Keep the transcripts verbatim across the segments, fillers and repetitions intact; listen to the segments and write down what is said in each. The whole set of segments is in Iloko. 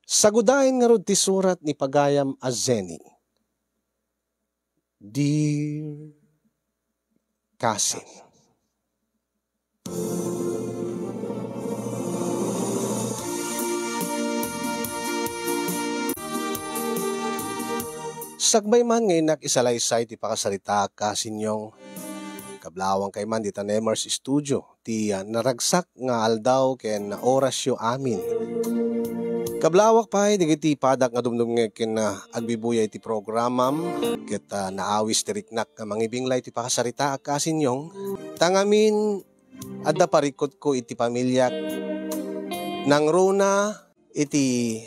Sagudayen ngarud ti surat ni pagayam a Zenny. Dear Cousin. Sakbay man nga innak isalaysay ti pakasaritaak, Cousin Yong, kablawang kay man dita Nemers Studio, ti, ah, naragsak nga aldaw ken orasyo amin. Kablawak pay dagiti padak nga dumdumngeg ken, ah, agbibuyay ti programam, ket, ah, naawis ti riknak nga mangibinglay ti pakasaritaak, Cousin Yong. Ta ngamin, adda parikutko iti pamiliak. Nangruna iti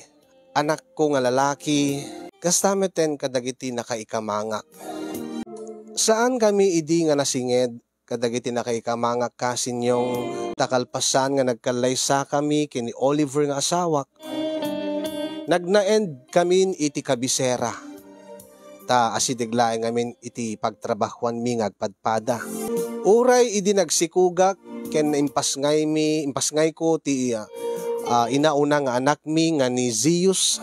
anakko nga lalaki, kasta metten kadagiti nakaikamangak. Saankami idi nga nasinged kadagiti nakaikamangak, Cousin Yong, ta kalpasan nga nagkallaysakami ken ni Oliver nga asawak, nagnaendkamin iti kabisera, ta asideg laeng ngamin iti pagtrabahuanmi nga agpadpada. Uray idi nagsikugak ken impasngaymi, impasngayko ti, ah, ah, inauna nga anakmi nga ni Zeus,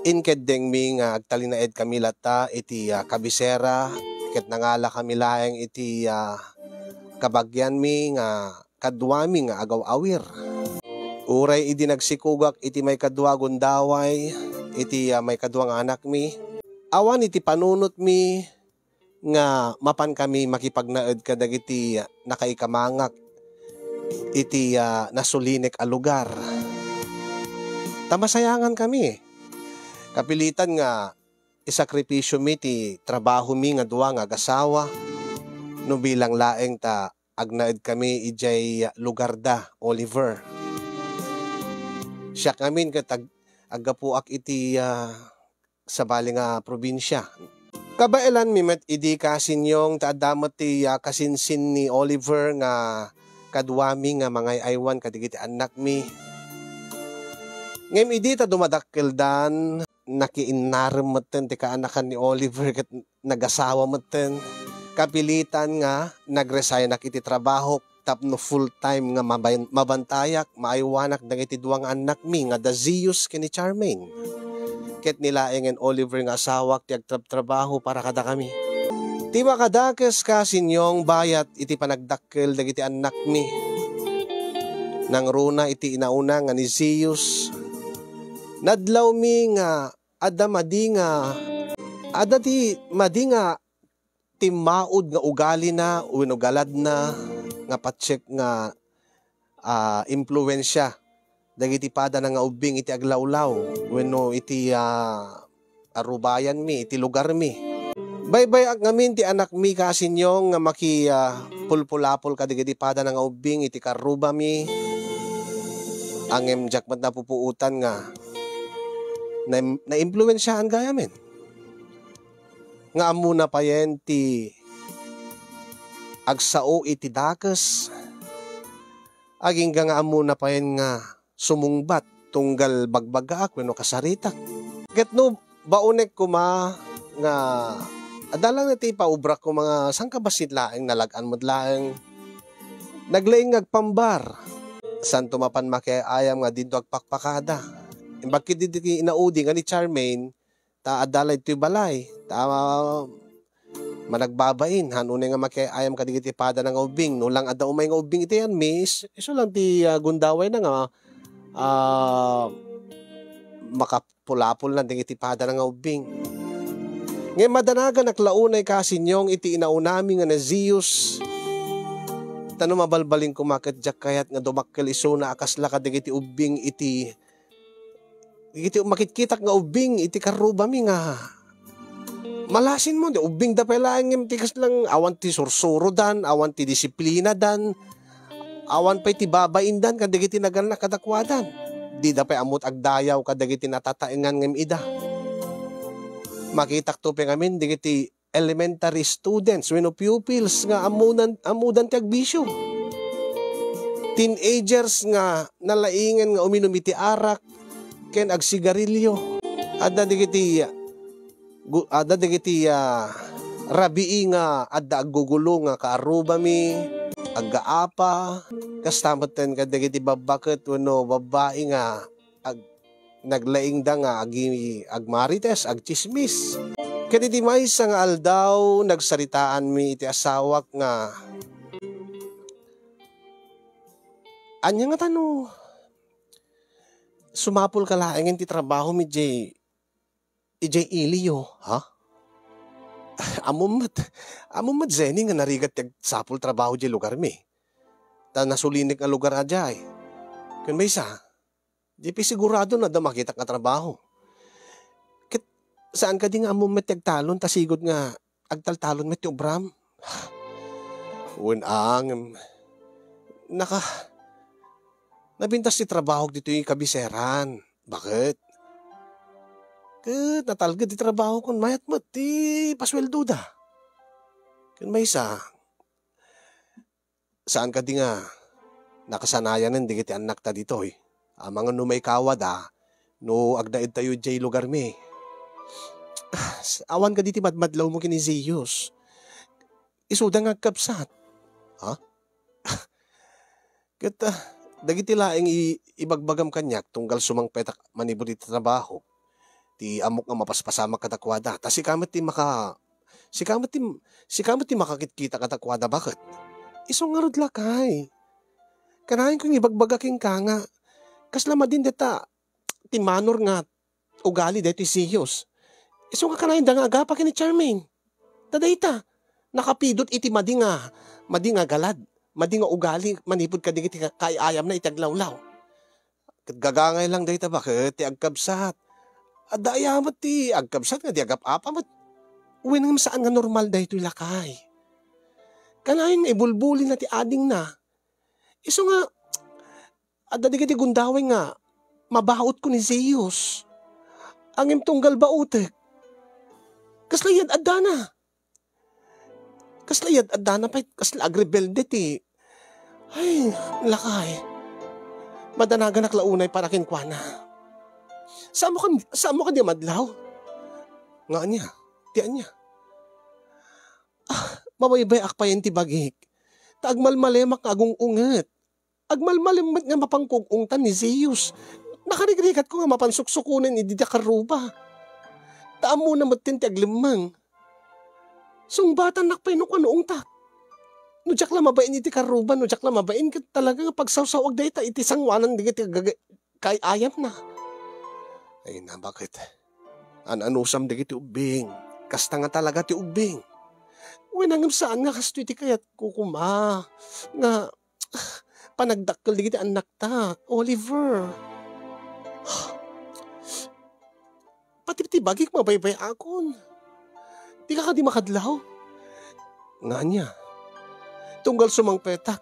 inkeddengmi nga agtalinaedkami latta iti, ah, kabisera ket nangalakami laeng iti, ah, kabagianmi nga kaduami nga agaw-awir. Uray idi nagsikugak iti maikadua a gundaway, iti, ah, maikadua nga anakmi, awan iti panunotmi nga mapankami makipagnaed kadagiti nakaikamangak iti, ah, nasulinek a lugar. Ta masayangankami. Kapilitan nga isakripisiomi ti trabahomi nga dua nga agasawa no bilang laeng ta agnaedkami idiay lugarda, Oliver. Siak ngamin ket ag-, aggapuak iti, ah, sabali nga probinsia. Kabaelanmi met idi, Cousin Yong, ta adda met ti, ah, kasinsin ni Oliver nga kaduami nga mangay-aywan kadagiti annakmi. Ngem idi ta dumadakkeldan, nakiinnarem metten ti kaanakan ni Oliver ket nagasawa metten. Kapilitan nga nagresignak iti trabahok tapno full-time nga maban-, mabantayak, maaywanak dagiti dua nga annakmi nga da Zeus ken ni Charmaine. Ket ni laengen Oliver nga asawak ti agtrabtrabaho para kadakami. Ti makadakes, Cousin Yong, bayat iti panagdakkel dagiti annakmi. Nangruna iti inauna nga ni Zeus, nadlawmi nga adda madi nga, adda ti madi nga timmaud nga ugalina wenno galadna nga patiek nga, ah, impluensia dagiti padana nga ubbing iti aglawlaw wenno iti, ah, arubayanmi, iti lugarmi. Baybay-ak ngamin ti anakmi, Cousin Yong, nga maki, ah, pulpulapol kadagiti padana nga ubbing iti karrubami. Ngem diak met napupuotan nga naim-, naimpluensiaan gayamen. Nga ammona payen ti agsao iti dakes, agingga nga ammona payen nga sumungbat tunggal bagbagaak wenno kasaritak. Ket no baonek koma nga adda lang ti ipaubrak koma nga sangkabassit laeng, nalag-an met laeng, naglaing nga agpambar. Santo mapan makiay-ayam nga dinto agpakpakada. Imbag ket dagiti inaudi nga ni Charmaine, ta adda la ditoy balay, ta managbabain, han unay nga makiay-ayam kadagiti padana nga ubbing. No lang adda umay nga ubbing iti yanmi, is-, isu lang ti, ah, gundawayna nga, ah, makapulapol na dagiti padana nga ubbing. Ngem madanaganak la unay, Cousin Yong, iti inaunami nga ni Zeus. Ta no mabalbalin koma ket diak kayat nga dumakkel isuna a kasla kadagiti ubbing iti Iti makitkitak nga ubbing iti karrubami nga malasin mo, di ubbing da pay laeng ngem ti kaslang awan ti sursurodan, awan ti disiplinadan, awan pay ti babaindan kadagiti nagannak kadakuadan. Dida pay ammot agdayaw kadagiti natataengan ngem ida. Makitakto pay ngamin dagiti elementary students wenno pupils nga ammodan, ammodan ti agbisio. Teenagers nga nalaingen nga uminum iti arak ken agsigarilyo. Adda dagiti, gu-, adda dagiti, ah, rabii nga adda aggugulo nga kaarrubami, aggaapa, kasta metten kadagiti babbaket wenno babbai nga ag-, naglaingda nga agi-, agmarites, agtsismis. Ket iti maysa nga aldaw, nagsaritaanmi iti asawak nga, "Ania ngata no sumapulka laengen ti trabahom idiay, idiay iliyo, ha?" Ammom met, ammom met, Zenny, nga narigat ti agsapul trabaho idiay lugarmi. Ta nasulinek nga lugar a diay. Ken maysa, di pay sigurado no adda makitak nga trabaho. Ket saan kadi nga ammom met ti agtalon ta sigud nga agtaltalon met ti obram? Wen a, ngem naka-, nabintas ti trabahok ditoy kabiseran. Baket? Ket natalged ti trabahokon, mayat met ti pasueldoda. Ken maysa, saan kadi nga nakasanayanen dagiti annakta ditoy? Amangan no maikawada no agnaedtayo idiay lugarmi. Awan kadi ti madmadlawmo ken ni Zeus? Isuda nga agkabsat. Ha? Ket, ah, dagiti laeng i-, ibagbagam kaniak tunggal sumangpetak manipud iti trabaho, ti ammok nga mapaspasamak kadakuada. Ta sika met ti maka-, sika met ti, sika met ti makakitkita kadakuada, baket? Isu ngarud, lakay. Kanayon ko nga ibagbaga kenka nga kasla madin deta ti manor nga ugali daytoy Zeus. Isu nga kanayonda nga agapa ken ni Charmaine. Ta dayta, nakapidut iti madi nga, madi nga galad, madi nga ugali manipud kadagiti ka-, kaay-ayamna iti aglawlaw. Ket gagangay lang dayta baket ti agkabsat. Adda aya met ti agkabsat nga di agap-apa met. Wen ngem saan nga normal daytoy, lakay. Kanayon nga ibulbulina ti adingna. Isu nga, adda dagiti gundaway nga mabautko ni Zeus. Ngem tunggal bautek, kasla iyad-addana. Kasla iyad-addana pay, kasla agrebelde ti, ay, lakay. Madanaganak la unay para kenkuana. Saanmo kan-, saanmo kadi a madlaw? Nga ania? Ti ania? Ah, mabaybay-ak payen ti bagik. Ta agmalmalemak nga agung-unget. Agmalmalem met nga mapan ko ug-ungtan ni Zeus. Nakarigrigatko nga mapan suksukonen idi diak karruba. Ta ammona metten ti aglemmeng. Sungbatannak pay no kano ungtak. No diak la mabain iti karruba, no diak la mabain, ket talaga nga pagsawsaw-ag dayta iti sangoanan dagiti gaga-, kaay-ayamna. Ay, na, baket? An-anusam dagiti ubbing. Kasta nga talaga ti ubbing. Wen, ngem saan nga kastoy ti kayatko koma nga panagdakkel dagiti annakta, Oliver. Pati ti bagik mabaybay-akon. Dika kadi makadlaw? Nga ania? Tunggal sumangpetak.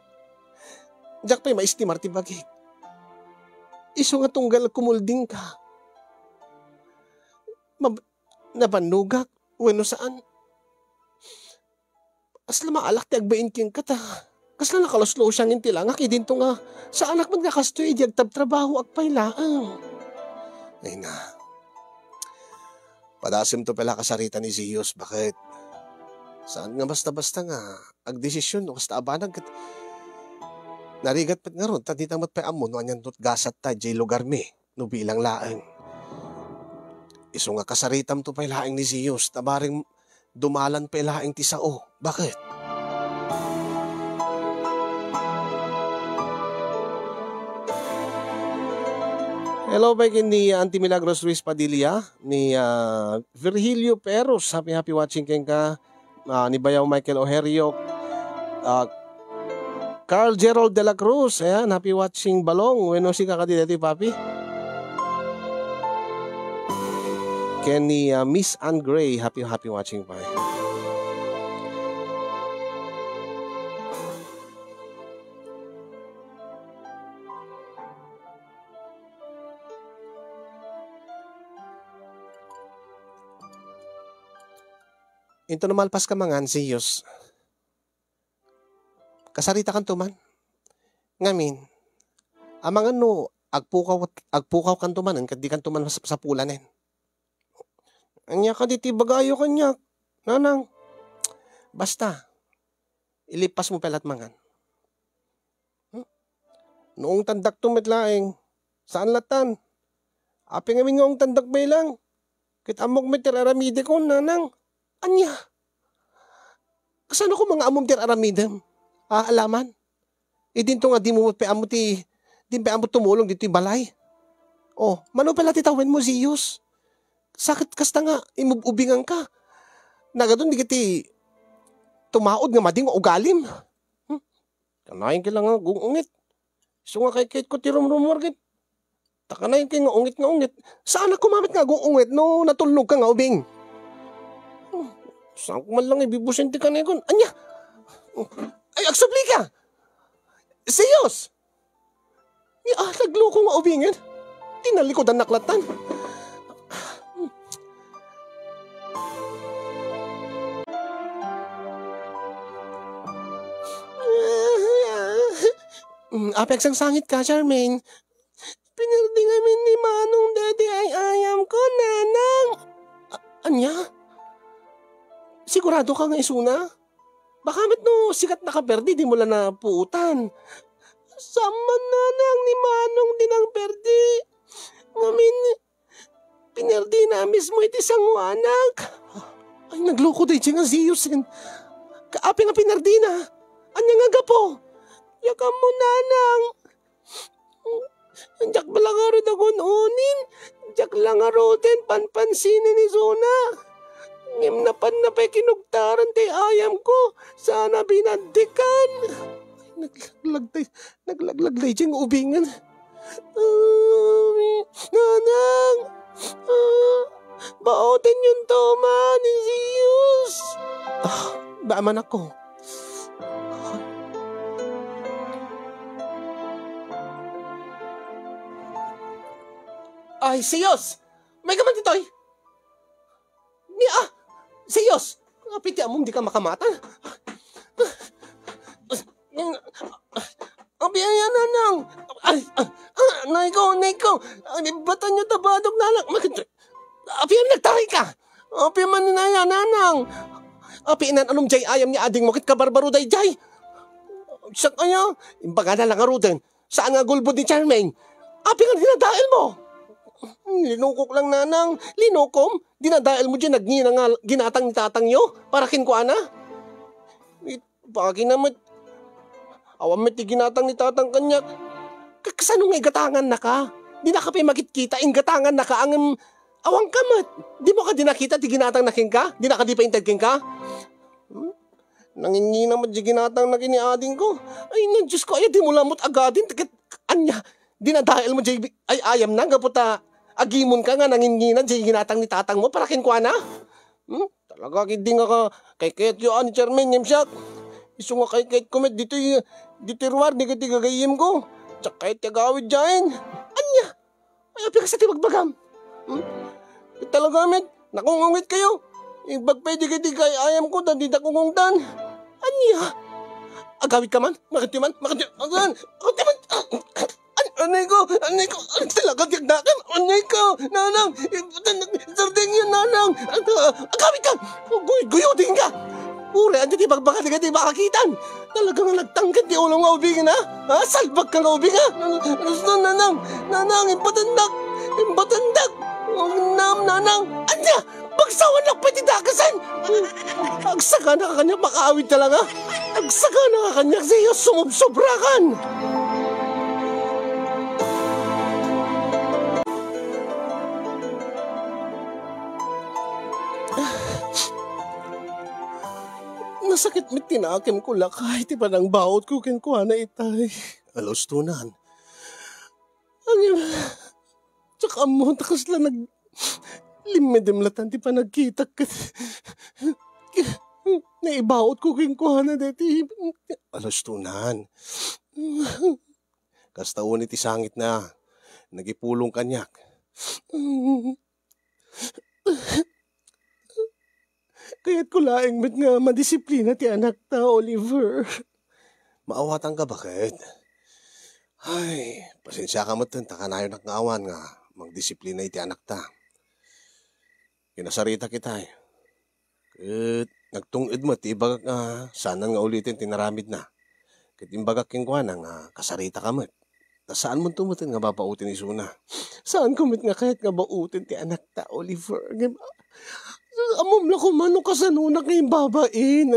Diak pay maestimar ti bagik. Isu nga tunggal kumuldingka. Mab-, nabannogak wenno saan? Kasla maalak ti agbain kenka ta kasla nakaluslusiangen ti langak idinto nga saanak met nga kastoy idi agtabtrabahoak pay laeng. Ay na. Padasemto pay la kasarita ni Zeus, baket? Saan nga basta-basta nga agdesisyon no kasta a banag ket narigat met ngarud ta dita met pay ammo no anianto ti gasatta idiay lugarmi. No bilang laeng. Isu nga kasaritamto pay laeng ni Zeus, ta bareng dumalan pay laeng ti sao. Baket? Hello, pay ken ni Auntie Milagros Ruiz Padilla, ni, ah, Virgilio Perus, happy, happy watching kenka. Ah, ni Bayaw Michael Oherio, ah, Carl Gerald de la Cruz, ayan, happy watching Balong. Wenno sika kadi daytoy, Papi? Ken ni, ah, Miss Ann Gray, happy, happy watching, Papi. Into no malpaska mangan, Zeus. Kasaritakanto man. Ngamin, amangan no agpukaw, agpukawkanto manen ket dikanto man masapsapulanen. Ania kadi ti ibagayo kaniak, nanang? Basta, ilippasmo pay la't mangan. Hmm? No ungtandakto met laeng, saan latan? Apay ngamin nga ungtandak pay lang? Ket ammok met ti ar-aramidekon, nanang. Ania? Kasano koma nga ammom ti ar-aramidem? Ah, alaman? Idinto nga dimo met pay ammo ti, di pay ammo tumulong ditoy balay. Oh, mano pala ti tawenmo, Zeus? Sakit kasta nga imub-ubinganka. Nagadun dagiti tumaod nga madi nga ugalim. Hmm? Kanayon ka lang nga gung-ungit. Isu nga kaykayatko ti rumrumuar ket ta kanayon kay nga ungit nga ungit. Saanak koma met nga gung-ungit no natulnog ka nga ubing. Hmm, saan ko man lang ibibusen ti kanekon? Ania? Ay, agsubli ka! Zeus! Ni, ah, nagloko nga ubingen. Tinalikudan naklatan. Mm, apay agsangsangit ka, Charmaine? Pinerdi ngamin ni Manong deti ay-ayamko, nanang. A-, ania? Sigurado ka nga isuna? Baka met no sika ti nakaperdi, dimo la napuotan. Saan man, nanang, ni Manong ti nangperdi. Ngamin, pinerdina mismo iti sangoanak. Ay, nagloko daydiay nga Zeus, eh. Apay nga pinerdina? Ania nga gapu? Diak ammo, nanang. Diak la ngarud agun-unin, diak la ngaruden panpansinen isuna. Ngem napanna pay kinugtaran ti ayamko, saan a binaddikan. Naglaglag tay, naglaglag tay diay nga ubingen. Ah, nanang! Ah, baotenyon to man, Zeus! Ah, baaman ako. Ay, Zeus! Maika man ditoy! Ni, ah! Zeus! Apay ti ammom dika makamatan? Apay aya, nanang? Ay, ah, ah, nay ko, nay ko! Ay, batanyo ta badok, nanang! Apay a nagtaray ka? Apay man aya, nanang? Apay inan-anom diay ayam ni adingmo ket kabarbaro daydiay? Siak aya, imbagana la ngaruden. Saan nga gulbod ni Charmaine? Apay nga dinadaelmo? Linukok lang, nanang. Linukom? Dinadaelmo diay nagnginangan ginatang ni tatangyo para kenkuana? It-, bagina met. Awan met ti ginatang ni tatang kaniak. Ka-, kasano nga igatangannaka? Dinaka pay makitkita, inggatangannaka, ngem awanka met. Dimo kadi nakita ti ginatangna kenka? Dinaka di pay inted kenka? Hmm? Nangingina met diay ginatangna ken ni adingko. Ay, na, Diosko, ay, dimo la met agadin, ket ania, dinadaelmo diay ay-ayamna gapu ta agimonka nga nangingina diay ginatang ni tatangmo para kenkuana? Hmm? Talaga ketdi nga ka-, kaykayatyo a ni Charmaine ngem siak. Isu nga kaykayatko met ditoy, ditoy ruar, dagiti gagayyemko. Diak kayat ti agawid diay. Ania? Ay, apay kasta ti bagbagam? Hmm? Talaga met, nakung-ungit kayo. Imbag pay dagiti kay ayamko, ta dida kungungtan. Ania? Agawid ka man? Makati man? Makati man? Makati man? An-, anay ko! Anay ko! Talaga, diak dakam! Anay ko! Nanang! Sardeng yun, nanang! Agawid ka! Guy-, guyodin ka! Uray, anya ti bagbaga, di ka di makakitan! Talaga nga nagtangkad ti ulo nga ubing, ha? Ha? Salbag ka nga ubing, ha? Gusto, nanang! Nanang, impatandak! Impatandak! Nam, nanang! Anya? Pagsawanak pay ti dakasen! Agsagana ka kaniak, makaawid ka lang, ha? Agsagana ka kaniak, Zeus, sumubsobrakan! Nasakit met ti nakemko, lakay, ti panangbautko kenkuana itay. Alustonan. Ang, tsaka mo, ta kasla nag-, limmedem latan ti panagkitak ket, naibautko kenkuana deti. Alustonan. Kasta unay ti sangitna. Nagipulong kaniak. Kayatko laeng met nga madisiplina ti anakta, Oliver. Maawatanka baket. Ay, pasensiaka metten ta kanayonak nga awan nga mangdisiplina iti anakta. Kinasaritak itay. Ket nagtung-ed met ti ibagak nga saanan nga uliten ti naramidna. Ket imbagak kenkuana nga kasaritaka met. Ta saanmonto met nga babaoten isuna. Saanko met nga kayat nga baoten ti anakta, Oliver. Ngem, ammom la koma no kasanonak nga imbabain.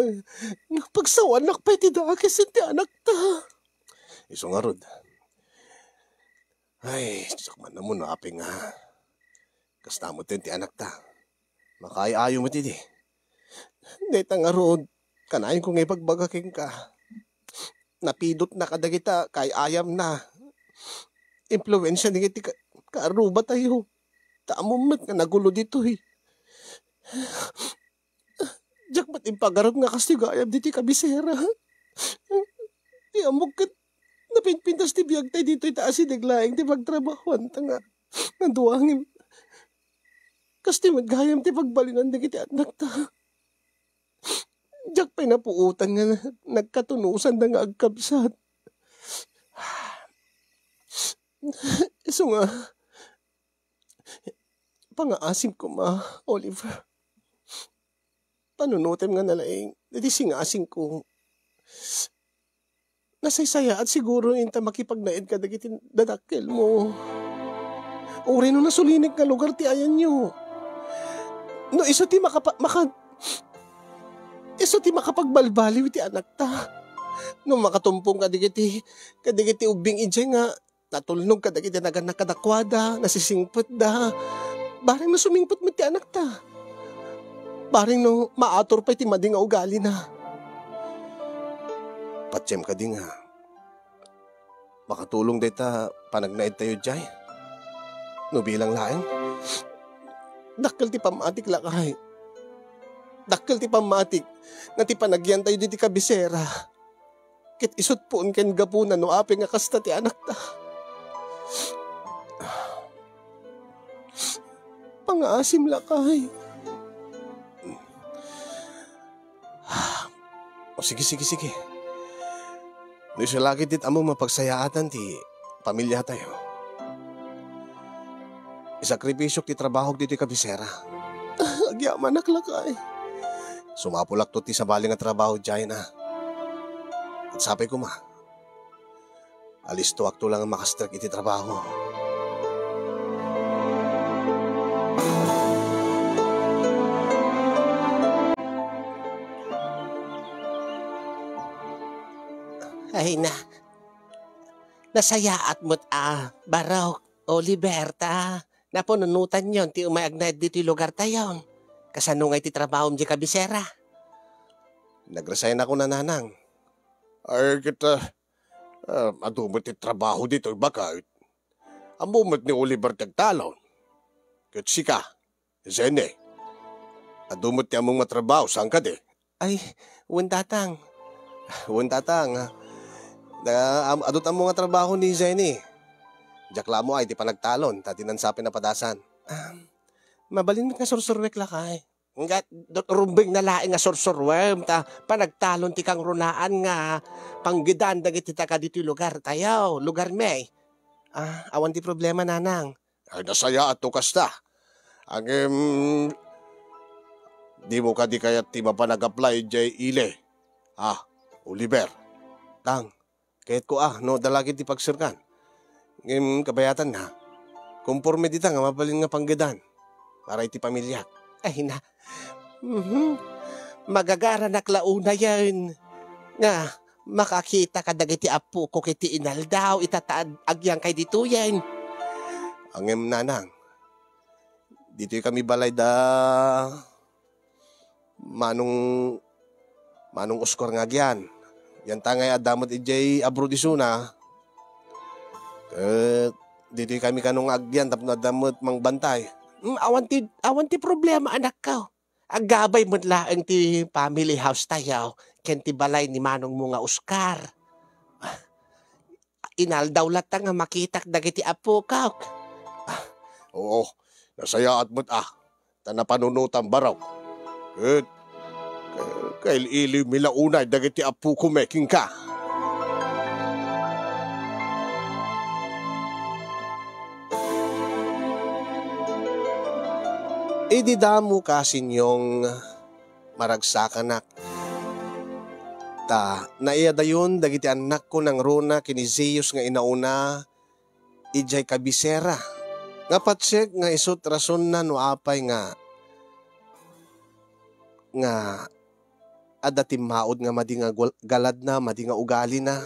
Pagsawanak pay ti dakes ti anakta. Isu ngarud. Ay, sakman na mo no apay nga. Kasta met ti anakta. Makaay-ayo met idi. Dayta ngarud, kanayon ko nga ibagbaga kenka. Napidotna kadagita kaay-ayamna. Impluensia dagiti ka-, kaarrubatayo. Ta ammom met nga nagulo ditoy. Diak met impagarup nga kastoy gayam ditoy kabisera. Ti ammok ket napinpintas ti biagtay ditoy ta asideg laeng ti pagtrabahoanta nga, nga dua ngem kastoy met gayam ti pagbalinan dagiti annakta. Diak pay napuotan nga nagkatunusanda nga agkabsat. Isu nga, pangaasim koma, Oliver. Panunotem nga nalaing, dagiti singasingko. Nasaysayaat siguro inta makipagnaed kadagiti dadakkelmo. Uray no nasulinek nga lugar ti ayanyo. No isu ti makapa-, maka-, isu ti makapagbalbaliw iti anakta. No makatumpong kadagiti, kadagiti ubbing idiay nga natulnog kadagiti nagannak kadakuada, nasisingpetda. Bareng no sumingpet met ti anakta. Bareng no maatur pay ti madi nga ugalina. Patiem kadi nga makatulong dayta panagnaedtayo idiay? No bilang laeng? Dakkel ti pammatik, lakay. Dakkel ti pammatik nga ti panagyantayo ditoy kabisera ket isut' poon ken gapuna no apay nga kasta ti anakta. Pangaasim, lakay. O, sige, sige, sige. No isu la ketdi ti ammom a pagsayaatan ti pamiliatayo. Isakripisiok ti trabahok ditoy kabisera. Agyamanak, lakay. Sumapulakto ti sabali nga trabaho diay na. Ket sapay koma, alistoakto la nga makastrek iti trabaho. Ay na, nasayaat met a, Barok, Oliver, ta napanunotanyon ti umay agnaed ditoy lugartayon. Kasano ngay ti trabahom diay kabisera? Nag-resign ako, Nanang. Ay, ket, ah, ah, adu met ti trabaho ditoy, baket. Ammo met ni Oliver ti agtalon. Ket sika, Jenny, adu met ti ammom nga trabaho, saan kadi? Ay, wen, Tatang. Wen, Tatang. Ah, am-, adu ti ammo nga trabaho ni Jenny. Diak la ammo ay ti panagtalon, ta dinan sapay napadasan. Um, mabalin met nga sursuruek, lakay. Nga, do-, rumbeng na laeng nga sursuruem, ta panagtalon ti kangrunaan nga panggedan dagiti taga ditoy lugartayo, lugarmi. Ah, awan ti problema, Nanang. Ay, nasayaat no kasta. Ngem, dimo kadi kayat ti mapan ag-apply idiay ili? Ah, Oliver. Tang, kayatko a, no, adda la ketdi pagserkan. Ngem, kabayatanna, komporme dita nga mabalin nga panggedan para iti pamiliak. Ay na, mhm. Magagaranak la unayen nga makakita kadagiti appoko iti inaldaw, ita ta ad-, agyankay ditoyen. Ngem, Nanang, ditoy kami balay da Manong, Manong Oscar nga agyan. Yanta ngay adda met idiay abroad isuna. Ket ditoy kami kano nga agyan tapno adda met mangbantay. Mm, awan ti, awan ti problema, anakko. Aggabay met laeng ti family house tayo ken ti balay ni manongmo nga Oscar. Inaldaw latta nga makitak dagiti appokak. Ah, oo, nasayaat met a, ta napanunotam, Barok. Ket, ka-, kail-iliwmi la unay dagiti appoko met kenka. Idi damo ka, Sinyong, maragsakanak. Ta naiyadayon dagiti annakko nangruna ken ni Zeus nga inauna, idiay kabisera. Nga patsek nga isut' rasonna no apay nga, nga adda timmaud nga madi nga gul-, galadna, madi nga ugalina.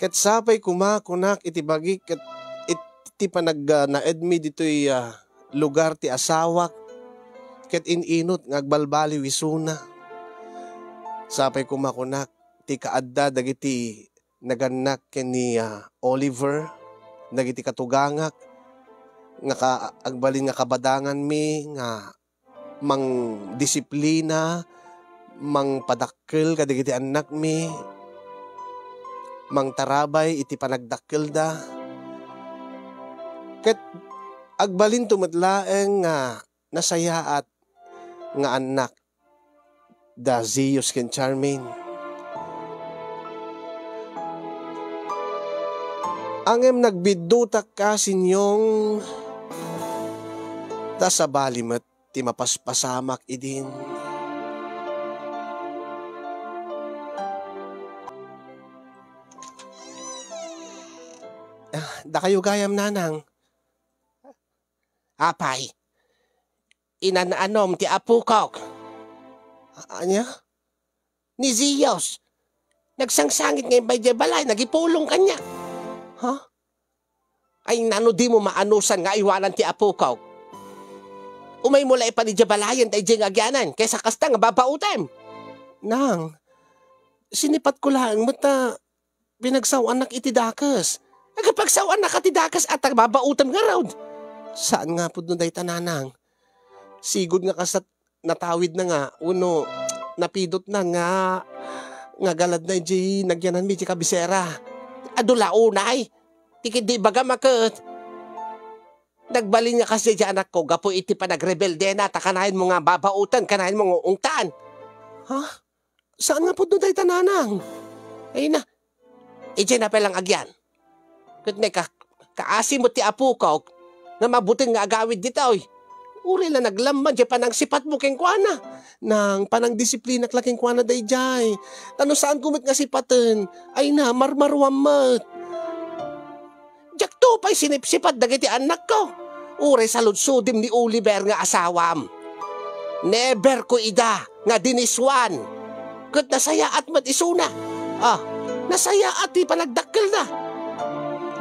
Ket sapay koma, kunak, iti bagik ket iti panag-, ah, naedmi ditoy, ah, lugar ti asawak, ket in-inut nga agbalbaliw isuna. Sapay koma, kunak, ti kaadda dagiti nagannak ken ni, ah, Oliver, dagiti katugangak, nga ka-, agbalin nga kabadanganmi nga mangdisiplina, mangpadakkel kadagiti annakmi, mangtarabay iti panagdakkelda. Ket agbalinto met laeng nga nasayaat nga annak da Zeus ken Charmaine. Ngem nagbiddutak ka, Sinyong, ta sabali met ti mapaspasamak idin. Ah, dakayo gayam, nanang. Apay, inan-anom ti apokok. A-, ania? Ni Zeus. Nagsangsangit nga imbay diay balay, nagipulong kaniak. Ha? Ay, nano dimo maanusan nga aywanan ti apokok? Umaymo la ipan idiay balayen ta idiay nga agianan, kaysa kasta nga babaotem. Nang, sinipatko laeng met ta pinagsaw-annak iti dakes. Agpagsaw-annak ti dakes, ata babaotem ngarud? Saan nga pudno dayta, nanang. Sigud nga kasat natawidna nga, wenno napidotna nga, nga galadna idiay nagyananmi idiay kabisera. Adu la unay. Ti ketdi ibagam a ket. Nagbalin nga kasdiay diay anakko gapu iti panagrebeldena, ta kanayon mo nga babaoten, kanayon mo nga ungtan. Ha? Saan nga pudno dayta, nanang? Ay na, idiay na pay lang agian. Ket ne ka, kaasi met ti apokok nga mabuteng nga agawid ditoy. Uray la naglamma diay panangsipatmo kenkuana. Nang, panangdisiplinak la kenkuana daydiay. Ta no saanko met nga sipaten, ay na, marmaruam met. Diakto pay sinipsipat dagiti annakko. Uray saludsodem ni Oliver nga asawam. Never ko ida nga diniswan. Ket nasayaat met isuna. Ah, nasayaat ti panagdakkelna.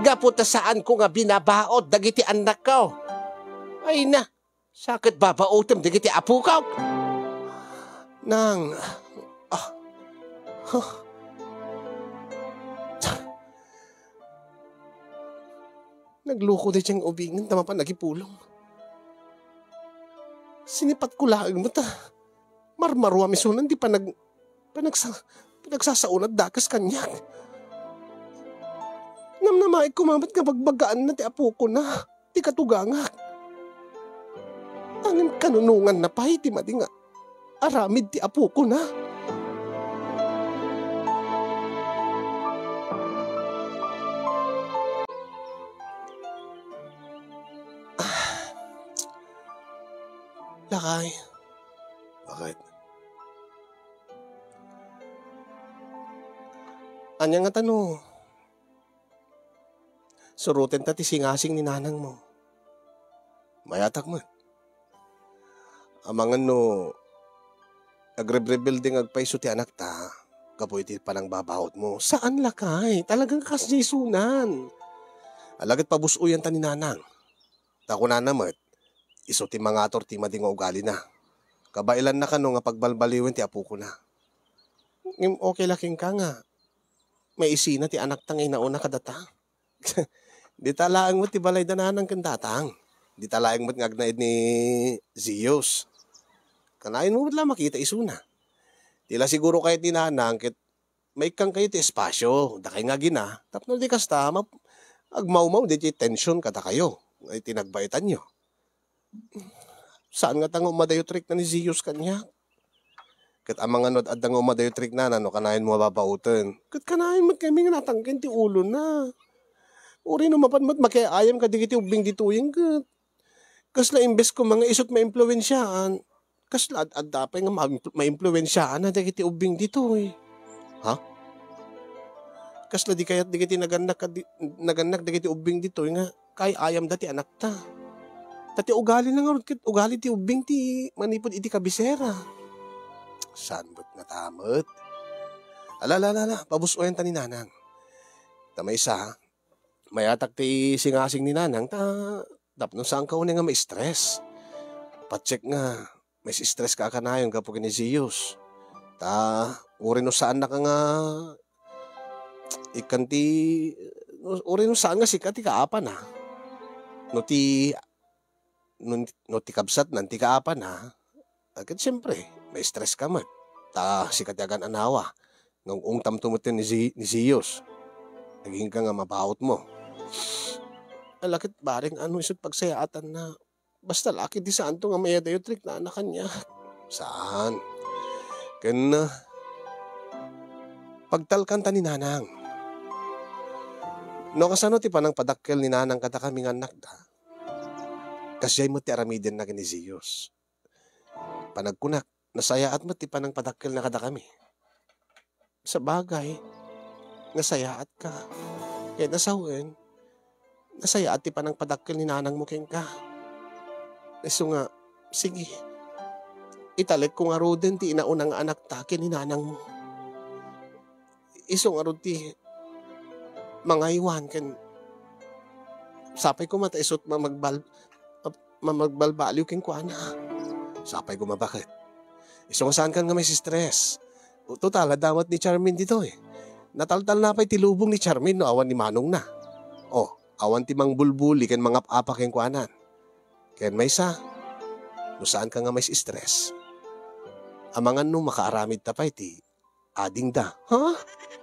Gapu ta saanko nga binabaot dagiti annakko. Ay na, sa ket babaotem dagiti apokok. Nang, ah, huh. Nagloko daydiay nga ubingen ta mapan agipulong. Sinipatko laeng met a marmaruam isunan ti panag-, panagsa-, panagsasaona ti dakes kaniak. Namnamaek koma met nga bagbagaanna ti apokona, ti katugangak. Ngem kanunonganna pay ti madi nga aramid ti apokona. Ah. Lakay. Bakit? Ania ngata no surotenta ti singasing ni nanangmo? Mayatak met. Amangan no agrebrebelde nga agpayso ti anakta gapu iti panangbabaotmo. Saan, lakay. Talagang kasdiay isunan. Ala ket pabus-oyanta ni nanang. Ta kunana met, isu ti mangatur ti madi nga ugalina. Kabailanna kano nga pagbalbaliwen ti apokona. Ngem okay la kenka nga maisina ti anakta nga inauna kadata? Dita laeng met ti balayda nanang ken tatang. Dita laeng met nga agnaed ni Zeus. Kanayon mo met la makita isuna. Ti la siguro kayat ni nanang ket maikkan kayo ti espasyo, dakay nga agina, tapno di kasta, map-, agmawmaw di ti tension kadakayo, iti nagbaetanyo. Saan ngata nga umadayo ti rikna ni Zeus kaniak? Ket amangan no ad-adda nga umadayo ti riknana no kanayon mo a babaoten. Ket kanayon met kami nga natangken ti ulona. Uray no mapan met makiayam kadagiti ubbing ditoyen ket kasla imbes koma nga isut' maimpluensiaan, kasla ad-adda pay nga ma-, maimpluensiaan dagiti ubbing ditoy. Ha? kasla di kayat dagiti nagannak kadi-, nagannak dagiti ubbing ditoy nga kaay-ayamda ti anakta. Ta ti ugalina ngarud ket ugali ti ubbing ti manipud iti kabisera. Saan met ngata met? Ala, ala, ala, ala, pabus-oyanta ni Nanang. Ta maysa, mayatak ti singasing ni Nanang ta tapno saanka unay nga ma-stress. Patsekka nga ma-stress ka a kanayon gapu ken ni Zeus. Ta uray no saannaka nga ikkan ti, uray no saan nga sika ti kaapana. No ti, no, no ti kabsatnan ti kaapana, a, ket siyempre, ma-stress ka met. Ta sika ti agan-anawa. Nga ung-ungtamto met ni Ze-, ni Zeus. Agingga nga mabautmo. Ala ket bareng, ano isu't pagsayaatanna? Basta la ket di saanto nga maiyadayo ti riknana kaniak. Saan? Ken, ah, pagtalkanta ni Nanang. No kasano ti panangpadakkel ni Nanang kadakami nga annakda, kasdiay met ti aramidenna ken ni Zeus. Panagkunak, nasayaat met ti panangpadakkelna kadakami. Sabagay, nasayaatka. Ket nasawen, nasayaat ti panangpadakkel ni nanangmo kenka. Isu nga, sige, italekko ngaruden ti inauna nga anakta ken ni nanangmo. Isu ngarud ti mangaywan ken sapay koma ta isu't mamagbal-, mamagbalbaliw kenkuana. Sapay koma baket. Isu nga saankan nga ma-stress. Total, adda met ni Charmaine ditoy. Nataltalna pay ti lubong ni Charmaine no awan ni manongna. O, awan ti mangbulbuli ken mangap-apa kenkuanan. Ken maysa, no saanka nga ma-stress, amangan no makaaramidta pay ti adingda. Ha?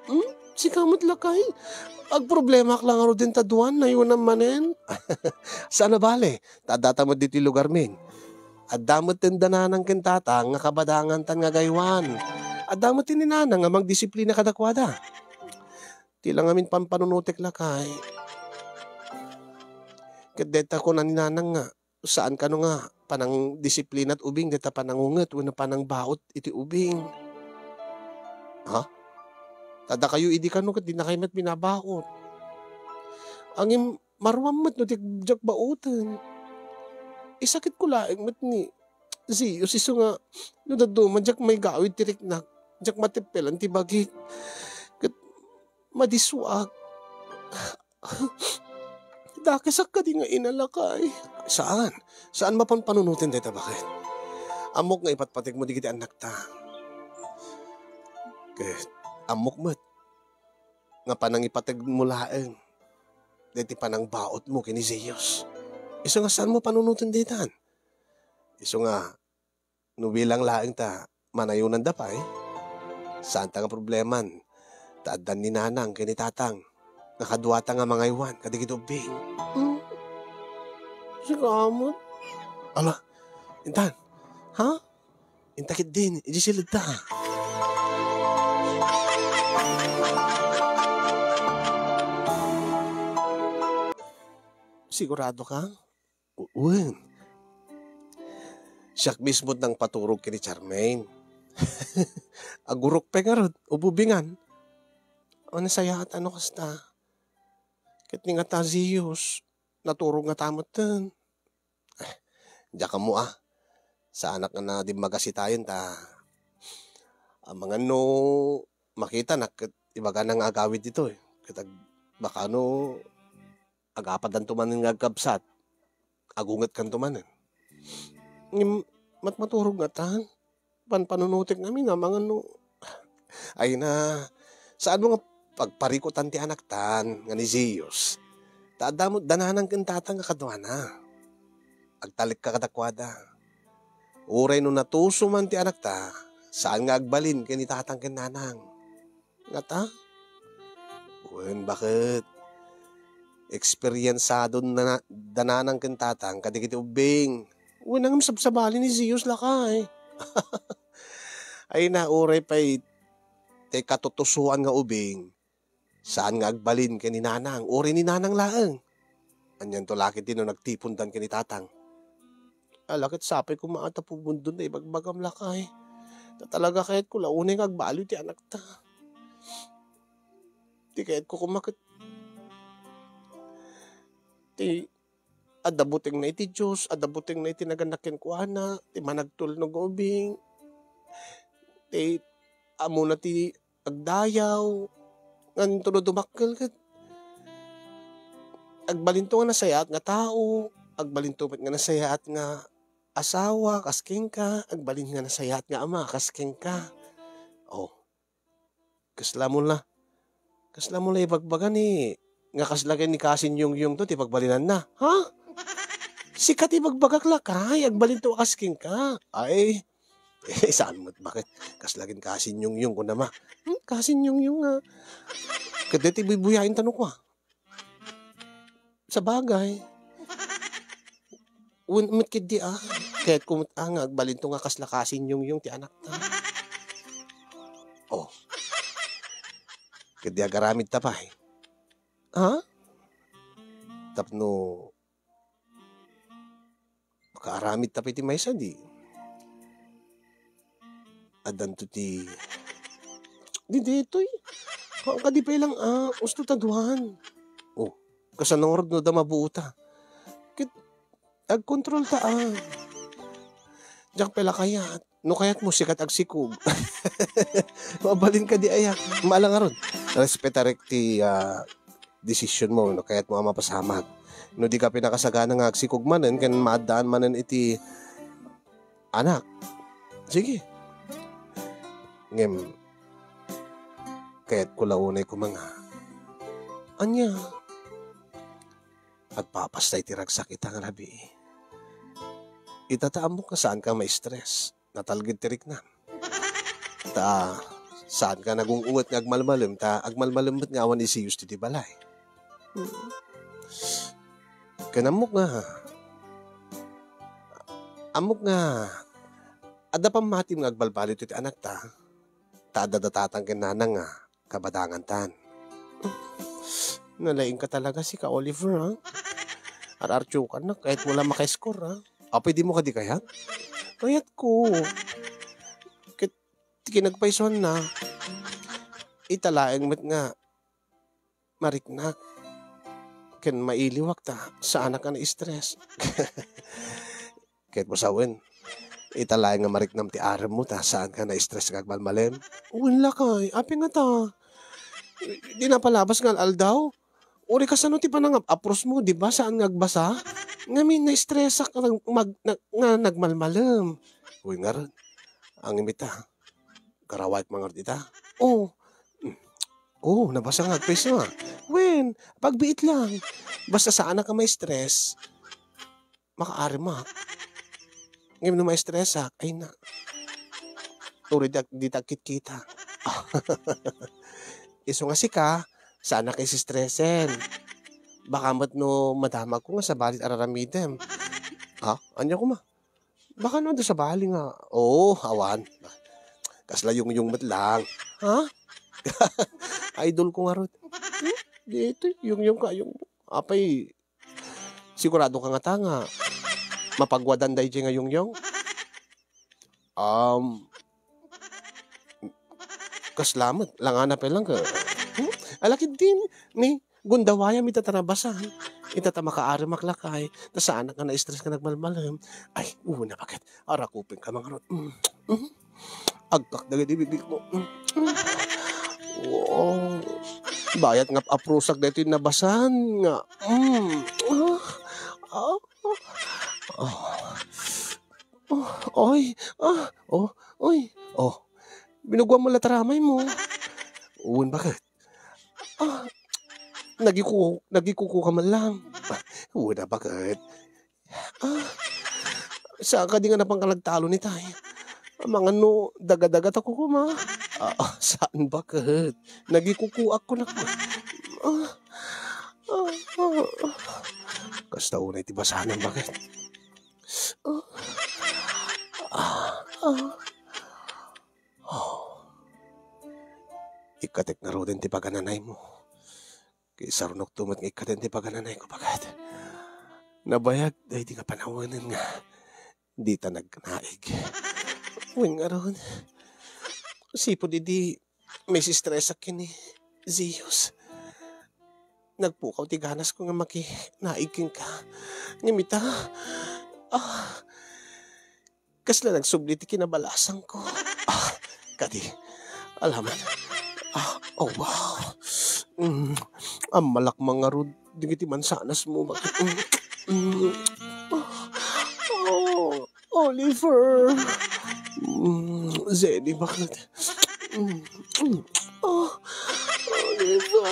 Hmm? Sika met lakay? Agproblemaak la ngaruden ta duan, nayonam manen. Saan a bale, ta addata met ditoy lugarmin. Adda met ti nanang ken tatang nga kabadangan tan nga agaywan. Adda met ti ni nanang nga mangdisiplina kadakuada. Ti la ngamin pampanunotek lakay. Ket dayta kuna ni nanang nga, saan kano nga panangdisiplina't ubing dayta panangunget wenno panangbaot iti ubing? Ha? Ta dakayo idi kano ket dinakay met binabaot. Ngem maruam met no diak baoten. Isakitko laeng met ni Zeus isu nga no dadduma diak maigawid ti riknak, diak mateppelan ti bagik. Ket madisuak. Dakesak kadi nga ina lakay? Saan. Saan mapanpanunoten dayta baket. Ammok nga ipatpategmo dagiti annakta. Ket ammok met nga panangipategmo laeng dayta panangbaotmo ken ni Zeus. Isu nga saanmo panunoten daytan. Isu nga no bilang laeng ta manayonanda pay, saanta nga probleman ta addan ni nanang ken ni tatang nga kaduata nga mangaywan kadagiti ubbing. Hmm. Sika met. Ala, intan. Ha? Inta ketdin, idiay siledta. Sigurado ka? U-, wen. Siak mismo ti nangpaturog ken ni Charmaine. Agurok pay ngarud, ububingan. O, nasayaat no kasta. Ket ni ngata Zeus, naturog ngata metten. Eh, diak ammo a. Saanak nga dimmaga sitayen ta amangan no makitanak ket ibagana nga agawid ditoy. Ket ag-, baka no agapadanto manen nga agkabsat, agungetkanto manen. Ngem matmaturog ngatan, panpanunotek ngamin amangan no, ay na, saanmo nga pagparikutan ti anaktan nga ni Zeus. Ta adda met da nanang ken tatang nga kaduana. Agtalekka kadakuada. Uray no natuso man ti anakta, saan nga agbalin ken ni tatang ken nanang. Ngata? Wen, baket. Eksperyensado na, da nanang ken tatang kadagiti ubbing. Wen, ngem sabsabali ni Zeus lakay. Ay na, uray pay ti katutusoan nga ubing, saan nga agbalin ken ni nanang, uray ni nanang laeng. Anianto la ketdi no nagtipondan ken ni tatang. Ala ket sapay koma a ta pumundon ta ibagbagam lakay. Ta talaga kayatko la unay nga agbaliw ti anakta. Ti kayatko koma ket ti adda butengna iti Dios, adda butengna iti nagannak kenkuana, ti managtulnog nga ubing, ti ammona ti agdayaw, ngan tudo dumakkel ket agbalinto nga nasayaat nga tao, agbalinto met nga nasayaat nga asawa kas kenka, agbalin nga nasayaat nga ama kas kenka. Oh, kasla mo la, kasla mo la ibagbaga ni, nga kasla ken ni Kasin Yungyung to ti pagbalinanna, ha? Sika ti ibagbagak lakay, agbalinto a kas kenka. Ay, eh, saan met baket? Kasla ken Kasin Yungyung ko nama. Hmm, Kasin Yungyung nga. Ket ti buybuyaen tano kwa. Sabagay. Wen met ketdi, ah. Kayatko met, ah, nga agbalinto nga kasla Kasin Yungyung ti anakta. Oh. Ketdi agaramid ta pay. Ha? Tapno makaaramid ta pay ti maysa di. Addanto ti, di ditoy. Kadi pay lang, ah, usto ta duan. Oh, kasano ngarud no da mabuo ta? Ket agkontrol ta, ah. Diak pay la kayat. No kayat mo, sikat agsikog. Mabalin kadi aya. Maalang ngarud. Respetarek ti, ah, desisyon mo, no kayat mo a mapasamak. No di ka pinakasagana nga agsikog manen, ken maaddaan manen iti anak. Sige. Ngem, kayatko la unay koma nga. Ania? Agpapasta iti ragsak ita nga rabii. Ita ta ammok nga saan ka ma-stress. Natalged ti riknam. Ta, saan ka nagung-unget nga agmalmalem, ta agmalmalem met nga awan isiyos ti, ti balay. Hmm. Ken ammok nga, ammok nga, adda pammatim nga agbalbaliw ti anakta, ta adda da tatang ken nanang nga kabadangantan. Nalaingka talaga, sika, Oliver, ha? Ar-artiokannak, kayat mo la maka-score, ha? Apay, di mo kadi kayat? Kayatko. Ket ti kinagpaysuanna, ita laeng met nga mariknak ken mailiwak ta saanak a na-stress. Ket mo sawen, ita laeng nga mariknam ti arem mo ta saan ka na-stress nga agmalmalem. Wen lakay, apay ngata? Di napalabas nga al-aldaw? Uri kasano ti panangap-apros mo, di ba? Saan nga agbasa? Ngamin, na-stressak nga nag-, mag-, na-, nga nagmalmalem. Uy, ngarud. Ang imita. Karawayek man ngarud ita. Oh. Mm. Oh, nabasa nga agpayso, ah. Wen, pagbiit lang. Basta saanak a ma-stress. Makaarem, ah. Ngem no ma-stressak, ay na. Uri di, di ta agkitkita. Isu nga sika, saanak a stresen. Baka met no madamagko nga sabali ti ar-aramidem. Ha? Ania koma? Baka no adu sabali nga, oo, awan. Kasla Yungyung met lang. Ha? Idol ko ngarud. Hmm? Di ito, Yungyung ka, Yungyung. Apay, sigurado ka ngata nga mapagwadan daydiay nga Yungyung? Um, kasla met, langana pay lang ka. Hmm? Ala ketdin, ni, gundawayam ita ta nabasa. Ita ta makaaremak lakay, ta saanak nga na-stress nga nagmalmalem. Ay, una, bakit? Arakupin ka, mga rot. Mm. Mm. Agkak dagiti bibig mo. Mm. Mm. Wow. Bayat nga aprusak daytoy nabasan nga. Mm. Ah. Ah. Ah. Oh, oy. Ah. Oh, oy. Oh. Binuguan mo la taramay mo. Wen, bakit? Ah. Nagikuko, nagikuko ka man lang. Wen, bakit? Ah, saan kadi nga napangkalagtalo ni tay? Amangan no daga-daga ta kukuma. Ah, ah, saan bakit? Nagikukuak ko na. Ah, ah, ah, ah. Kasta unay ti basanan, bakit? Ah, ah, ah. Oh. Ikkatek ngaruden ti pagananay mo. Ket sarunokto met nga ikkaten ti pagananay ko, baket. Nabayag daydi nga panawenen nga dita nagnaig. Wen ngarud, sipud idi maistresak ken ni Zeus. nagpukaw ti ganasko nga makinaig kenka. Ngem ita, ah, kasla nagsubli ti kinabalasangko. Ah, kadi, alaman. Ah, oh, wow. Mm, ammalak mangarud dagiti mansanasmo. Mm, mm. Ah, oh, Oliver. Mm, Zenny, bakit? Mm, mm. Ah, Oliver.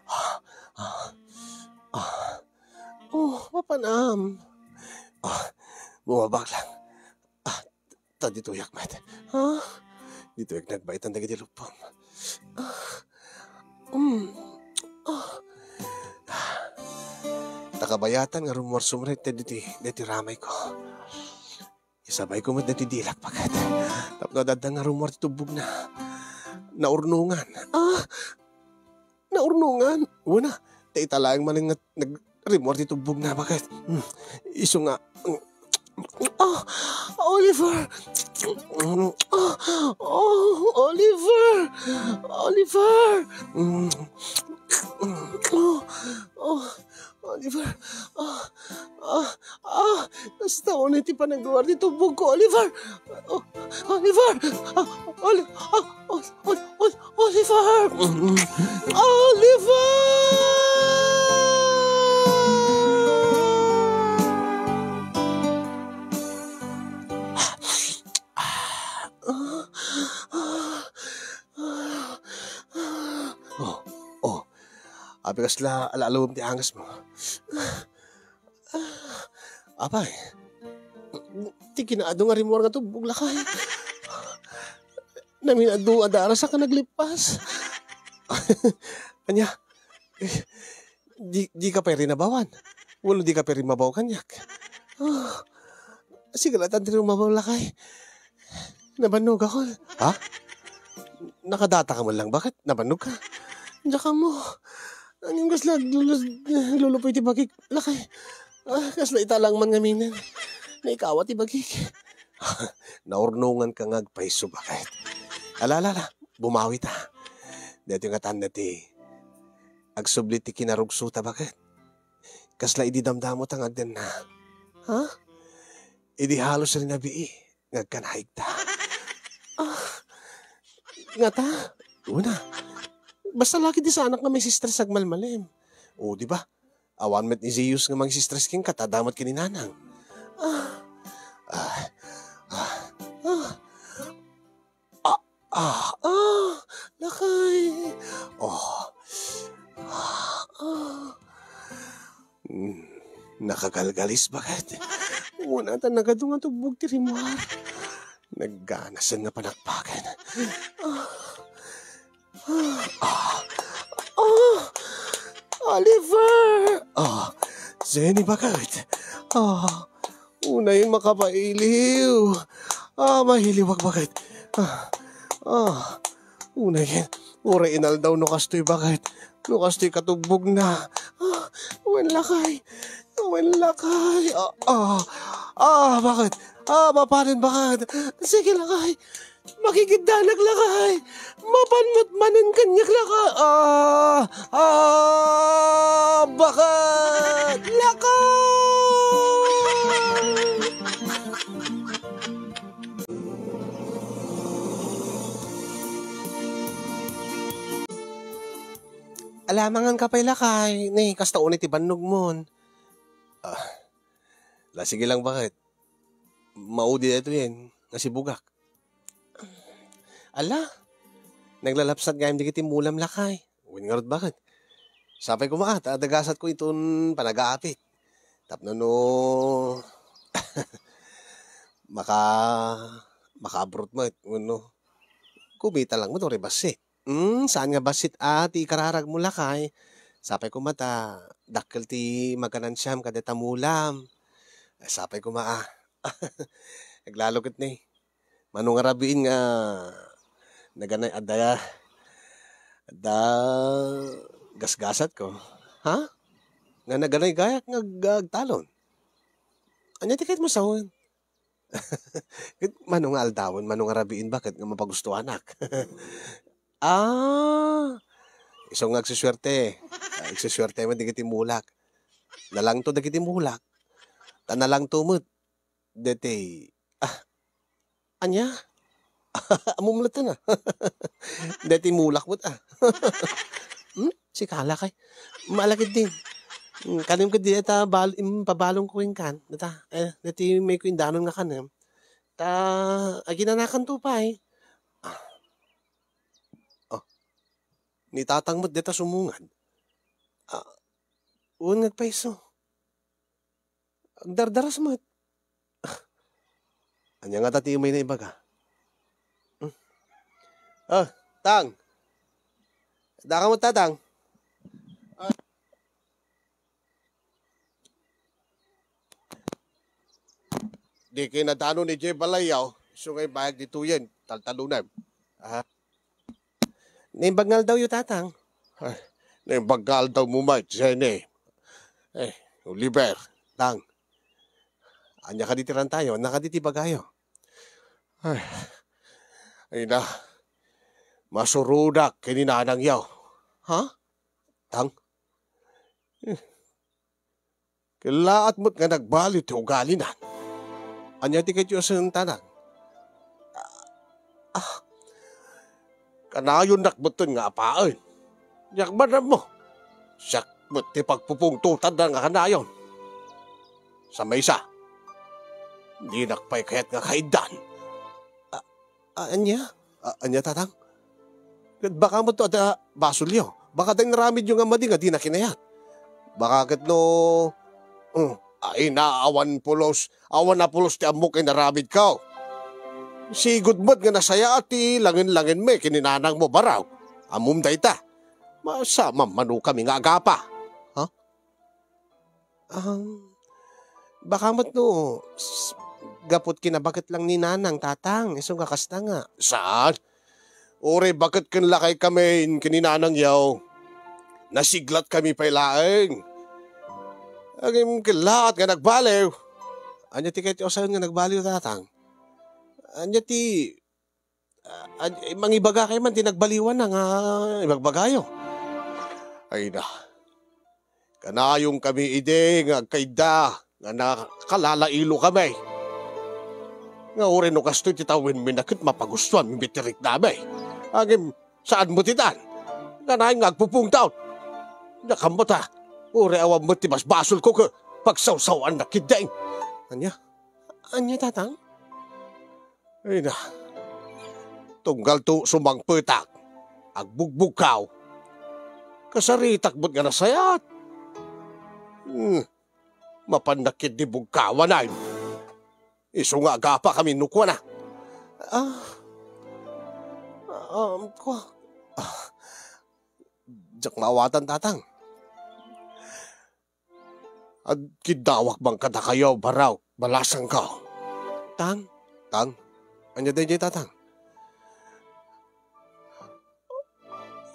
Ah, ah, ah. Oh, mapanam. Ah, bumabak lang. Ah, ta ditoyak met. Ha? Ditoyak nagbaitan dagiti luppam. Ah, mm. Ah. Ta kabayatan nga rummuar sumrek dagiti, dagiti ramayko. Isabayko met dagiti dilak, bakit? Tapno adda nga rummuar ti tubbogna. Naurnongan. Ah! Naurnongan. Wen a, ta ita laeng manen nga nagrimmuar ti tubbogna, bakit? Hmm. Isu nga, ah, Oliver! Ah, oh, Oliver! Oliver! Mm. Oh, oh, Oliver! Ah, ah, ah! Kasta unay ti panagruar ti tubbogko, Oliver! Oh, Oliver! Ah, Oli-, ah, Oli-, Oli-, Oli-, Oliver! Oliver! Oh, oh. Apay kasla ala-alawem ti angesmo? Apay, ti kinaadu nga rimmuar nga tubbog, lakay. Namin-adu a darasak a naglippas. Ania? Eh, di, dika pay rinabawan? Wenno dika pay rimmabaw kaniak? Ah, sige la ta ti rimmabaw, lakay. Nabannogakon. Ha? Nakadataka man lang, bakit? Nabannogka? Diak ammo. Ngem kasla aglulus-, aglulupoy ti bagik, lakay. Ah, kasla ita lang man ngamin. Naikawa ti bagik. Naurnonganka nga agpayso, bakit? Ala, ala, ala. Bumawita. Daytoy nga tanda ti agsubli ti kinarugsota, bakit? Kasla idi damdamota nga agdanna. Ha? Idi halos rinabii nga agkanaigta. Ah, ngata? Una, basta laki ti saanak nga maisistres agmalmalem. O, di ba? Awan met ni Zeus nga mangisistres kenka ta adda met ken ni Nanang. Ah, ah, ah, ah. Ah, ah, ah, lakay. Oh. Ah, ah. Hmm, nakagalgalis, bakit? Una ta nagadu nga tubbog ti rimmuar. Nagganasen nga panakpaken. Ah. Ah. Ah. Oliver! Ah. Zenny, bakit? Ah. Unayen makapailiw. Ah, mailiwak, bakit? Ah, ah. Unayen, uray inaldaw no kastoy, bakit? No kastoy katubbogna. Ah, wen lakay. Wen lakay. Ah, ah. Ah, bakit? Ah, mapanen, bakit? Sige, lakay. Makikiddanak, lakay. Mapan met manen kaniak, lakay. Ah, ah, bakit? Lakay! Alamangan ka pay, lakay. Ni, kasta unay ti bannogmon. Ah, la, sige lang, bakit? Maudi daytoyen nga sibugak. Ala, naglalapsat gayam dagiti mulam, lakay. Wen ngarud, bakit? Sapay koma, ah, ta adda gasatko iton panagaapit. Tapno no maka-, makaabroad met, wenno kumita lang met, uray bassit. Hmm, saan nga bassit a ti ikararagmo, lakay? Sapay koma ta dakkel ti maganansiam kadayta mulam. Sapay koma a. Aglalo ket ni. Mano nga rabiin nga naganay adda, adda gasgasatko? Ha? Nga naganay gayak nga ag-, agtalon? Ania ti kayatmo sawen? Ket mano nga aldawen, mano nga rabiin, bakit nga mapagustuanak? Ah, isu nga agsusuerte. Ah, agsusuerte met dagiti mulak. Nalangto dagiti mulak. Ta nalangto met deti, ah, ania? Ammom latta na. Deti mulak met, ah. Hmm? Sika lakay. Malakid din. Hmm, kanem ket di ta bal-, im-, pabalong ko inkan. Data, eh, deti may ko indanon nga kanem. Ta, aginanakan to pay. Ah. Oh. Ni Tatang met deta sumungad. Ah, wen nga agpayso. Agdardaras met. Ah, ania ngata ti umay naibaga? Hmm. Ah, Tang. Daka met, Tatang. Ah. Di kayo nadanon idiay balayyo, isu nga ibayag ditoyen, taltalonem. Ah. Naimbag nga aldawyo, Tatang. Ay, naimbag nga aldawmo met, Jenny. Eh, Oliver, Tang. Ania kadi ti rantayo? Ania kadi ti ibagayo? Ay, ay na. Masurodak ken ni nanangyo. Ha? Tang? Eh, kellaat met nga nagbaliw ti ugalina. Ania ti kayatyo a saan, Tatang? Ah, kanayonnak metten nga apaen. Diak man ammo. Siak met ti pagpupungtotanna nga kanayon. Sa maysa, dinak pay kayat nga kaiddan. Ah, ania? Ah, ania, Tatang? Ket baka met no adda basolyo. Baka adda inaramidyo nga madi nga dina kinayat. Baka ket no, hmm, ay na, awan pulos, awan a pulos ti ammok inaramidko. Sigud met nga nasayaat ti langen-langenmi ken ni nanangmo, Baraw. Ammom dayta. Masa mammanokami nga agapa. Ha? Um, baka met no, s-, gapu ket kinabaket lang ni nanang, Tatang, isu nga kasta nga. Saan? Uray baket ken lakay kami ken ni nanangyo. Nasiglatkami pay laeng. Ngem kellaat nga nagbaliw. Ania ti kayatyo a saan nga nagbaliw, Tatang? Ania ti, ah, ad-, eh, mangibaga kay man ti nagbaliwan na nga ibagbagayo? Ay na. Kanayongkami idi nga agkaidda nga nakalalailo kami. Nga uray no kastoy ti tawenmi na ket mapagustuanmi met ti riknami. Ngem saan met itan? Kanayon nga agpupungtot. Ania kamo ta? Uray awan met ti basbasolko ket pagsawsawaannak ketdin. Ania? Ania, Tatang? Ay na. Tunggal to sumangpetak, agbugbugkaw. Kasaritak met nga nasayaat. Hmm. Mapannak ketdi bugkawan, ay. Isu nga agapakami no kuana. Ah. Ah, um, kua-, ah. Diak maawatan, Tatang. Agkiddawak man kadakayo, Baraw, balasangko. Tang? Tang? Ania daydiay, Tatang?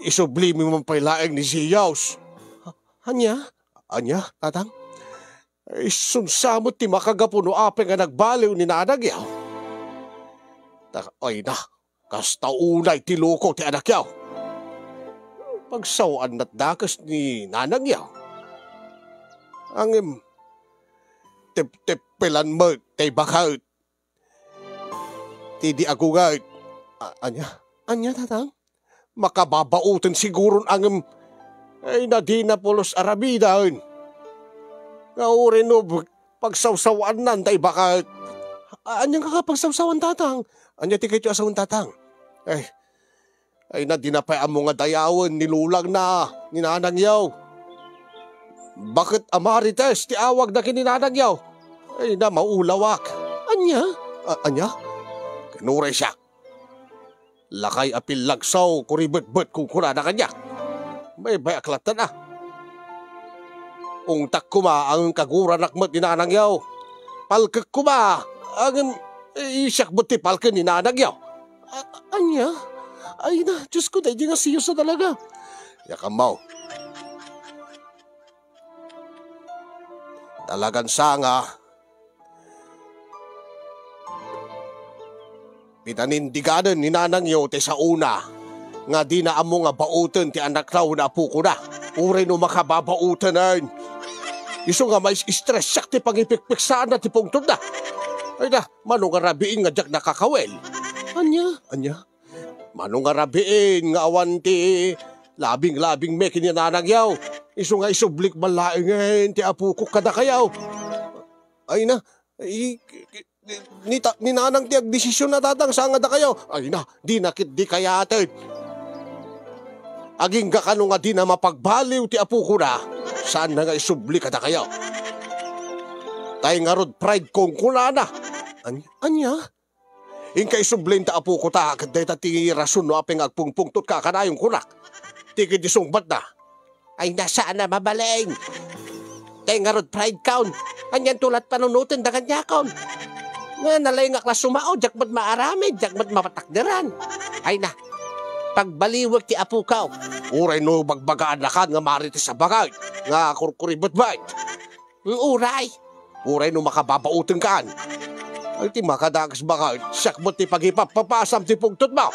Isublimi man pay laeng ni Zeus. Ha-, ania? Ania, Tatang? Isunsa met ti makagapu no apay nga nagbaliw ni nanangyo? Ta-, ay na, kasta unay ti loko ti anakyo. Pagsawaanna dakes ni nanangyo. Ngem, tepteppelan met ti baket ti di agunget. A-, ania? Ania, Tatang? Makababaoten siguron ngem, ay, na dina pulos aramiden. Nga uray no b-, pagsawsawaannan ti baket. A-, ania nga pagsawsawan, Tatang? Ania ti kayatyo a sawen, Tatang? Ay, ay, na dina pay ammo nga dayawen ni lolangna ni nanangyo. Baket a Marites ti awagna ken ni nanangyo. Ay na, maulawak. Ania? A-, ania? Ken uray siak, lakay a pillagsaw, kuribetbet, kunkunana kaniak. Baybay-ak lattan a. Ungtak koma, ngem kaguranak met ni nanangyo. Palkek koma, ngem, eh, siak met ti palken ni nanangyo. A-, ania? Ay na, Diyos ko, daydi nga Zeus a talaga. Ania kamo? Talagan sanga, pinanindiganen ni nanangyo ti saona. nga dina ammo nga baoten ti anakna wenno apokona. Uray no makababaoten, ay. Isu nga mais-stressiak ti pangipikpiksaanna ti pungtotna. Ay na, mano nga rabiin nga diak nakakawil? Ania? Ania? Mano nga rabiin nga awan ti labing-labingmi ken ni nanangyaw? Isu nga isublik man laengen ti apokok kadakayaw. Ay na, i-, i-, ni ta-, ni nanang ti agdesisyon a, tatang, saan nga dakayo? Ay na, dina ketdi kayaten. Agingga kano nga dina mapagbaliw ti apokona, saanna nga isubli kadakayo. Tay ngarud pride ko, kunana. An-, ania? Inka isubli ta apoko ta, ket dayta ti rason no apay nga agpungpungtotka a kanayon kunak. Ti ket di sungbatna. Ay, na, saan a mabalin. Tay ngarud pride kon. Anianto la't panunoten da kaniakon. Nga nalaingak la sumao, diak met maaramid, diak met mapatakderan. Ay na, pagbaliwek ti apokaw. Uray no bagbagaan lakan nga marites a bagay, nga kurkuribetbet. Mm, uray. Uray no makababaoten kan. Ay, ti makadagas bagay, siak met ti pagipapapasam ti pungtotmo.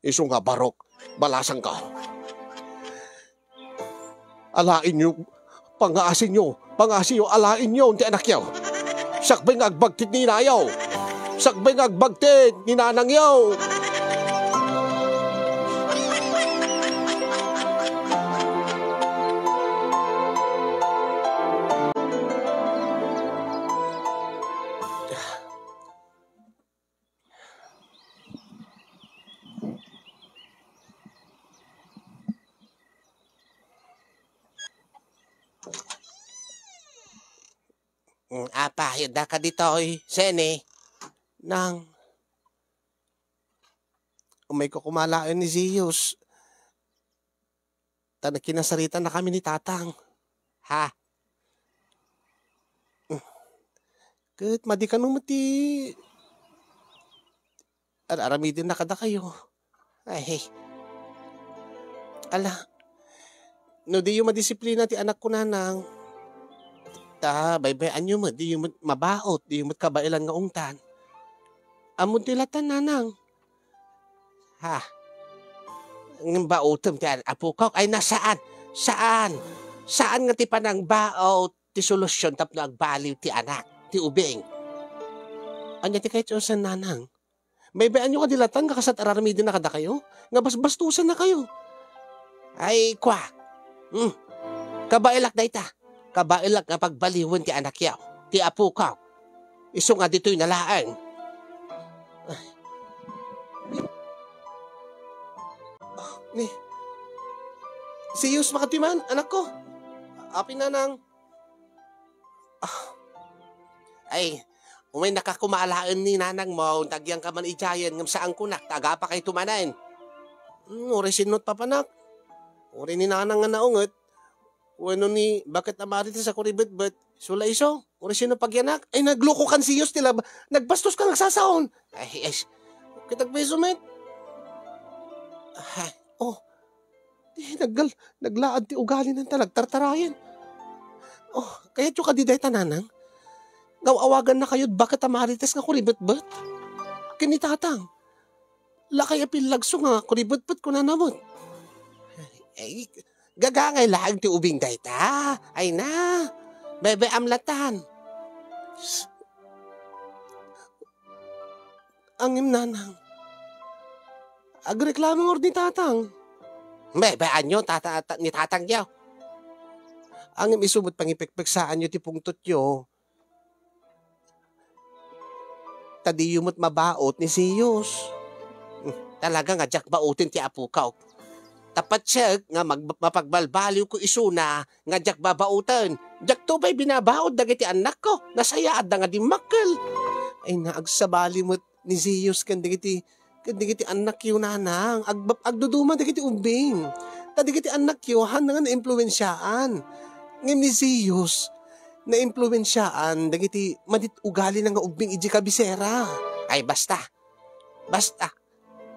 Isu nga barok, balasangko. Alaenyo, pangaasinyo, pangasiyo, alaenyo ti anakyo. Sakbay nga agbagtit ni inayo. Sakbay nga agbagtit ni nanangyo. Mm, apa, yadda ka ditoy, Seni? Nang, umayko kumalaen ni Zeus. Ta nakinasaritannakami ni Tatang. Ha? Ket madi kano met ti ar-aramidennaka kadakayo. Ay. Ala, no diyo madisiplina ti anakko, nanang, ta baybay-anyo met, diyo met mabaot, diyo met kabaelan nga ungtan. Ammon ti latan, nanang. Ha? Ngem baotem ti an-, apokok? Ay, na, saan? Saan? Saan nga ti panangbaot ti solusyon tapno agbaliw ti anak, ti ubing? Ania ti kayatyo a saan, nanang? Baybay-anyo kadi latan nga kasat aramidennaka kadakayo? Nga basbastosennakayo? Ay, kua. Hmm. Kabaelak dayta. Kabaelak nga pagbaliwen ti anakyo, ti apokok. Isu nga ditoy nalaeng. Ay. Ni, Zeus, makadi man, anakko. Apay, nanang. Ah. Ay, umaynaka koma alaen ni nanangmo, ta agyangka man idiayen, ngem saan kunak, ta agapakayto manen. Hmm, uray sinno ti papanak. Uray ni nanang nga naunget. Wenno ni baket a marites a kuribetbet. Isu la isu, uray sinno pagyanak. Ay, naglokokan, Zeus, ti lab-, nagbastoska nga agsasaon. Ay, ay, kitag beso met. Ay, oh. Ti naggal-, naglaad ti ugalina ta nagtartarayen. Oh, kayatyo kadi dayta, nanang? Nga aw-awagannakayo ti baket a marites nga kuribetbet? Ken ni tatang. Lakay a pillagso nga kuribetbet, kunana met. Ay, gagangay laeng ti ubing dayta. Ay na, baybay-am latan. Ngem, nanang, agreklamo ngarud ni tatang. Baybay-anyo, tata-, ta-, ni tatangyo. Ngem isu met pangipekpeksaanyo ti pungtotyo. Ta diyo met mabaot ni Zeus. Hmm, talaga nga diak baoten ti apokok. Ta patiek nga mag-, mapagbalbaliwko isuna nga diak babaoten. Diakto pay binabaot dagiti annakko. Nasayaatda nga dimmakkel. Ay, na, agsabali met ni Zeus ken dagiti, ken dagiti annakyo, nanang. Ag-, agduduma dagiti ubbing. Ta dagiti annakyo, haanna nga naimpluensiaan. Ngem ni Zeus, naimpluensiaan dagiti madit-ugalina nga ubbing idiay kabisera. Ay, basta. Basta.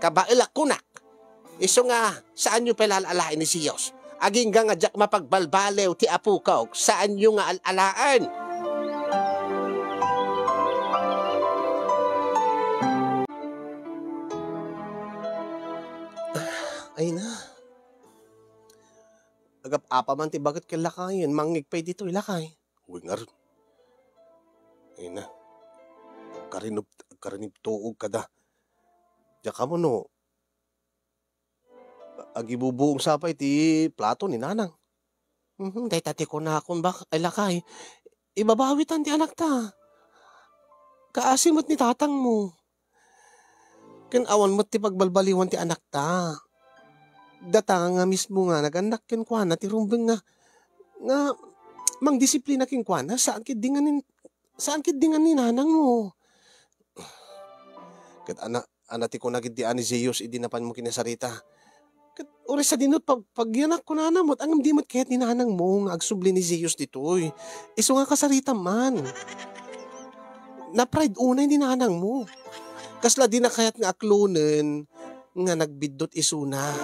Kabaelak kunak. Isu nga, saanyo pay la al-alaen ni Zeus. Agingga nga diak mapagbalbaliw ti apokok, saanyo nga al-alaen. Ay na. Agap-apa man ti baket ken lakayen, mangngeg pay ditoy, lakay. Uy, ngarud. Ay na. Karinub-, karinibtuog kada. Diak ammo no, agibubuong sa pay ti plato ni Nanang. Mhm, dayta ti kunakon bak-, ay lakay, ibabawitan ti anakta. Kaasi met ni tatangmo. Ken awan met ti pagbalbaliwan ti anakta. Data nga mismo nga nagannak kenkuana ti rumbeng nga, nga mangdisiplina kenkuana, saan ketdi nga nin-, saan ketdi nga ni nanangmo. Ket ana-, ana ti kuna ketdi a ni Zeus idi napanmo kinasarita. Ket uray sadino pag-, pagyanak kunana met, ngem di met kayat ni nanangmo nga agsubli ni Zeus ditoy. Isu nga kasarita man. Na-pride unay ni nanangmo. Kasla di na kayat nga aklonen nga nagbiddut isuna,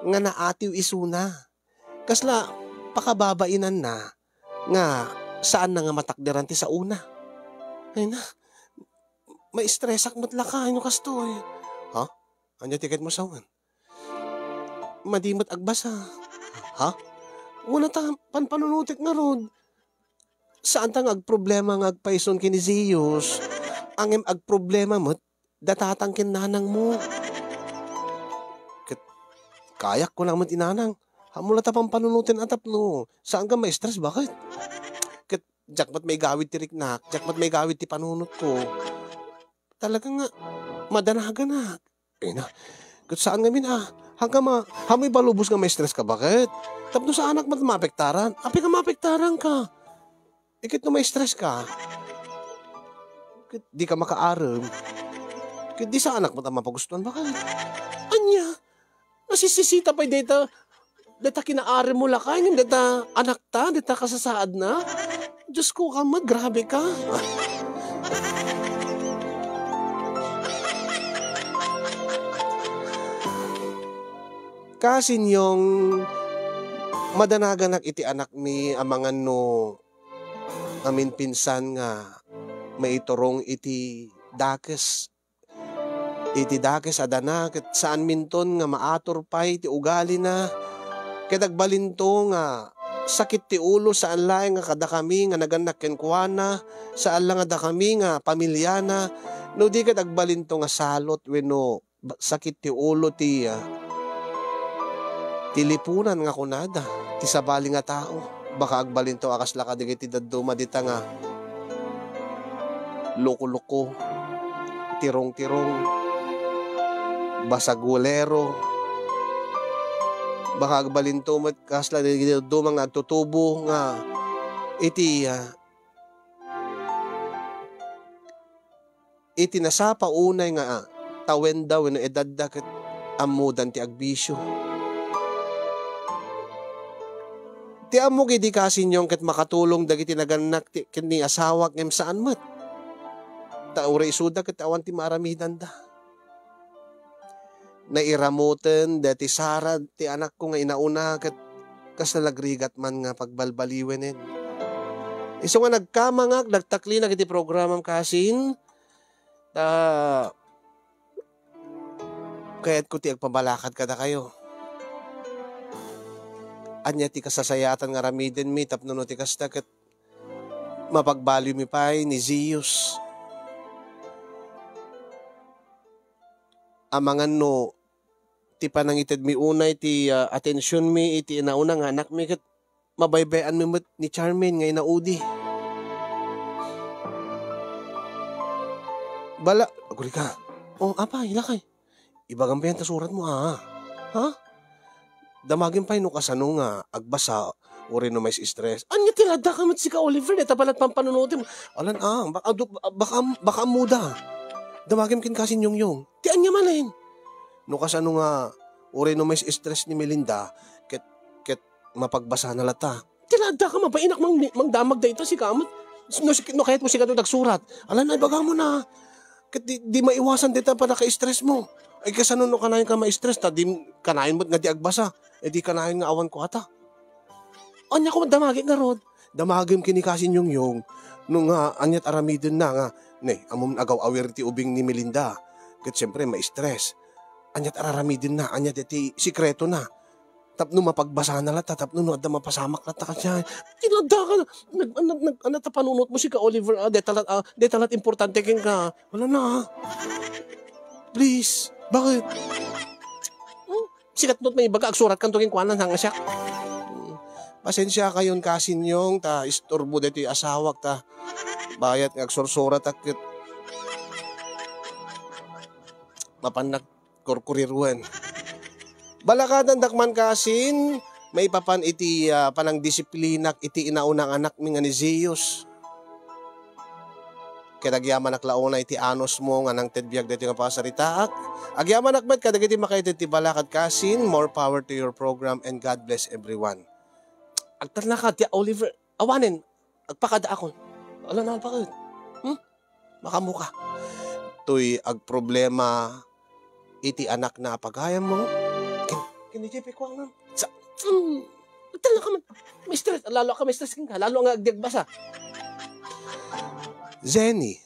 nga naatiw isuna. Kasla pakababainanna nga saanna nga matakderan ti saona. Ay na, maistresak met lakay no kastoy. Ha? Ania ti kayatmo sawen? Madi met agbasa. Ha? Wala ta panpanunotek ngarud. Saanta nga agproblema nga agpayson ken ni Zeus, ngem agproblema met da tatang ken nanangmo. Ket kayak kuna met ni nanang, ammo la ta panpanunoten a tapno saanka ma-stress, baket? Ket diak met maigawid ti riknak, diak met maigawid ti panunotko. Talaga nga madanaganak. Ay na, ket saan ngamin a, haanka ma-, haanmo ibalubos nga ma-stress ka, baket? Tapno saanak met maapektaran. Apay nga maapektaranka? Iket no ma-stress ka, ket di ka makaarem, ket di saanak met a mapagustuan, baket? Ania? Nasisisita pay dayta, dayta kinaarem mo lakay, ngem dayta anakta, dayta kasasaadna? Diyos ko, ka met, grabe ka. Kasinyong, madanaganak iti anakmi amangan no amin pinsan nga maiturong iti dakes. Iti dakes a dana ket saanminton nga maatur pay ti ugalina, ket agbalinto nga sakit ti ulo saan laeng nga kadakami nga nagannak kenkuana, saan la nga dakami nga pamiliana, no di ket agbalinto nga salot wenno ba-, sakit ti ulo ti, ah, ti lipunan nga kunada ti sabali nga tao. Baka agbalinto a kasla kadagiti dadduma dita nga loko-loko, tirong-tirong, basagulero. Baka agbalinto met kasla dagiti dadduma nga agtutubo nga iti, ah, iti nasapa unay nga, ah, tawenda wenno edadda ket ammodan ti agbisio. Ti ammok idi kasinyong ket makatulong dagiti nagannak ti, ken ni asawak ngem saan met. Ta uray isuda ket awan ti maaramidanda. Nairamoten daytoy sarad ti anakko nga inauna ket kasla nagrigat man nga pagbalbaliwenen. Isu nga nagkamangak, nagtaklinak iti programam kasin, ta kayatko ti agpabalakad kadakayo. Ania ti kasasayaatan nga aramidenmi tapno no ti kasta ket mapagbaliwmi pay ni Zeus. Amangan no ti panangitedmi unay ti, ah, atensionmi iti inauna nga anakmi ket mabaybay-anmi met ni Charmaine nga inaudi. Bala, agurika. Oh, apay, lakay. Ibagam pay ta suratmo, ah. Ha? Damagem pay no kasano nga agbasa, uray no mais-stress. Ania ti ladda ka met sika, Oliver, dayta balat pampanunotem. Alan, ah, baka, baka, baka ammoda. Damagem ken kasi Nyongyong. Ti ania manen? No kasano nga, uray no mais-stress ni Melinda, ket, ket mapagbasana latta. Ti ladda ka, mabainak mang, mangdamag dayta, sika met. No, no kayatmo sika dagsurat. Alan, ay, baga mo na. Ket di, di maiwasan dayta panaka-stress mo. Ay, kasano no kanayon ka ma-stress, ta di, kanayon met nga di agbasa. Eh, di kanayon nga awan kuata. Ania ko, damagek ngarud. Damagem ken ni Kasin Yongyong, no nga aniat aramidenna nga, ne, ammom agaw-awir ti ubing ni Melinda. Ket siempre, ma-stress. Ania ti araramidenna, ania ti, ti sekretona. Tapno mapagbasana latta, tapno no adda mapasamak latta kaniana. Tinadda ka na. Nag-, nag-, nag-, ano ta panunot mo, sika, Oliver, ah, deta lat, ah, deta lat importante kenka. Wala na, ah. Please, bakit? Hmm? Sika ti no maibaga, agsurat kanto kenkuana, nga siak. Hmm. Pasensia kayon, Kasin Yong, ta isturbo daytoy asawak, ta bayat nga agsursuratak ket mapannak kurkuriruen. Balakadandak man, Kasin, maipapan iti, ah, panangdisiplinak iti inauna nga anakmi nga ni Zeus. Ket agyamanak la unay iti anusmo nga nangted biag daytoy nga pasaritaak. Agyamanak met kadagiti makaitid ti balakad, Kasin. More power to your program and God bless everyone. Agtalnaka, Tia Oliver. Awanen, agpakadaakon. Ala na, bakit? Hmm? Makamuka. Toy agproblema iti anakna a pagayammo. Kin-, kinijipikuangan. Sa, hmm, agtalnaka man. Mistress, lalo ka, mistress, ka. Lalo nga agdiagbasa. Jenny,